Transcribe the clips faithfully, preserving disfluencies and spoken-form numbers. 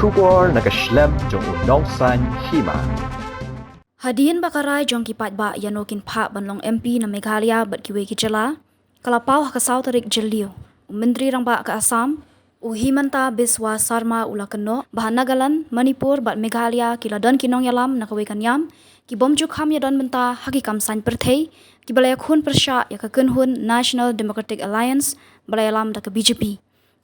Khubor na ka shlem jong u nongsan hima. Hadien ba ka rai jong ki paidbah ïa no kin phah ban long M P na Meghalaya bad kiwei ki jylla ka la paw ha ka saw tarik Jylliew, u Myntri Rangbah ka Assam, u Himanta Biswa Sarma u la kynnoh ba ha Nagaland, Manipur bad Meghalaya ki la don ki nongïalam na kawei ka niam ki bym ju kham ïadon bynta ha ki kam saiñ pyrthei kiba la ïakhun pyrshah ïa ka kynhun National Democratic Alliance ba la ïalam da ka B J P.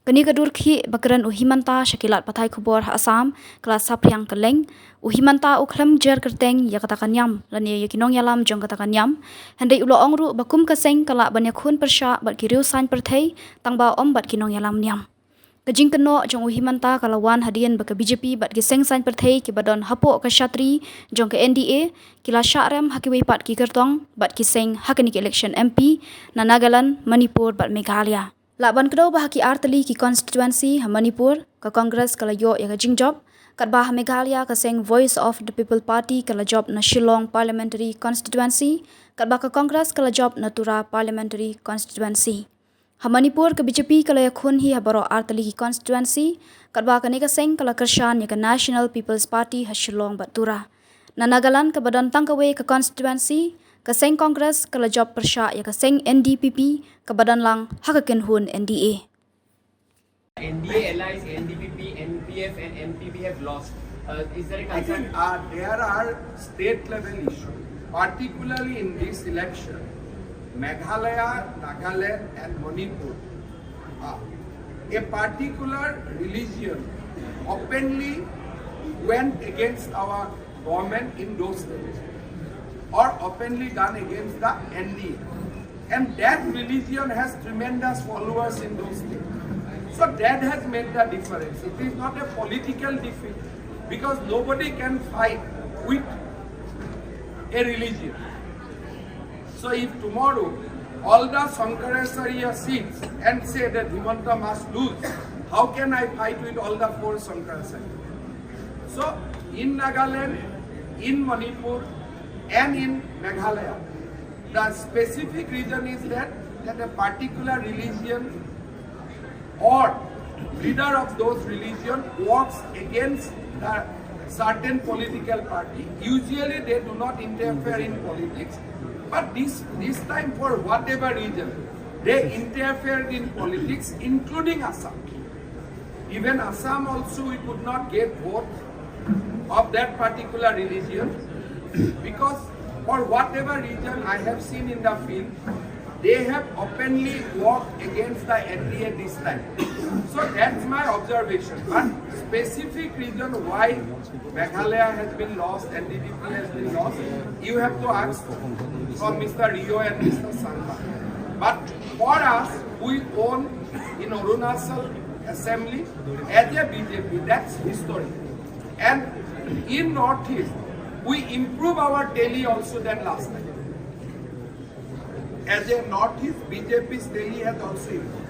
Kane ka dur khih ba kren u Himanta sha ki lad pathai khubor ha Assam ka la saphriang kylleng. U Himanta u khlem jer kyrteng ïa kata ka niam lane ïa ki nongïalam jong kata ka niam. Hynrei u la ong ruh ba kum ka seng ka lah ban ïakhun pyrshah bad ki riew saiñ pyrthei tangba ym bad ki nongïalam niam. Ka jingkynnoh jong u Himanta ka la wan hadien ba ka B J P bad ki seng saiñ pyrthei kiba don hapoh ka shatri jong ka N D A ki la shah rem ha kiwei pat ki kyrtong bad ki seng ha kane ka election M P na Nagaland, Manipur bad Meghalaya. Lah ban kdew ba ha ki ar tylli ki constituency ha Manipur ka Congress ka la ïoh ïa ka jingjop, katba ha Meghalaya ka seng Voice of the People Party ka la jop na Shillong Parliamentary Constituency, katba ka Congress ka la jop na Tura Parliamentary Constituency. Ha Manipur ka B J P ka la ïakhun hi ha baroh ar tylli ki constituency, katba kane ka seng ka la kyrshan ïa ka National People's Party ha Shillong bad Tura. Na Nagaland kaba don tang kawei ka constituency, ka seng Congress ka la jop pyrshah ïa ka seng N D P P kaba don lang ha ka kynhun N D A. N D A allies, N D P P, N P F and N P P have lost. Uh, is there a I concern? Think uh, there are state level issues, particularly in this election, Meghalaya, Nagaland and Manipur. Uh, a particular religion openly went against our government in those days, or openly done against the N D A. And that religion has tremendous followers in those days. So that has made the difference. It is not a political defeat because nobody can fight with a religion. So if tomorrow all the Shankaracharya sits and say that Himanta must lose, how can I fight with all the four Shankaracharya? So in Nagaland, in Manipur, and in Meghalaya, the specific reason is that, that a particular religion or leader of those religion works against the certain political party. Usually they do not interfere in politics, but this, this time, for whatever reason, they interfered in politics, including Assam. Even Assam also, we could not get vote of that particular religion because for whatever reason I have seen in the field, they have openly worked against the N D A this time. So that's my observation. But specific reason why Meghalaya has been lost, N D P P has been lost, you have to ask from Mister Rio and Mister Sangma. But for us, we own in Arunachal Assembly as a B J P, that's history. And in Northeast, we improve our tally also than last time. As a Northeast, B J P's tally has also improved.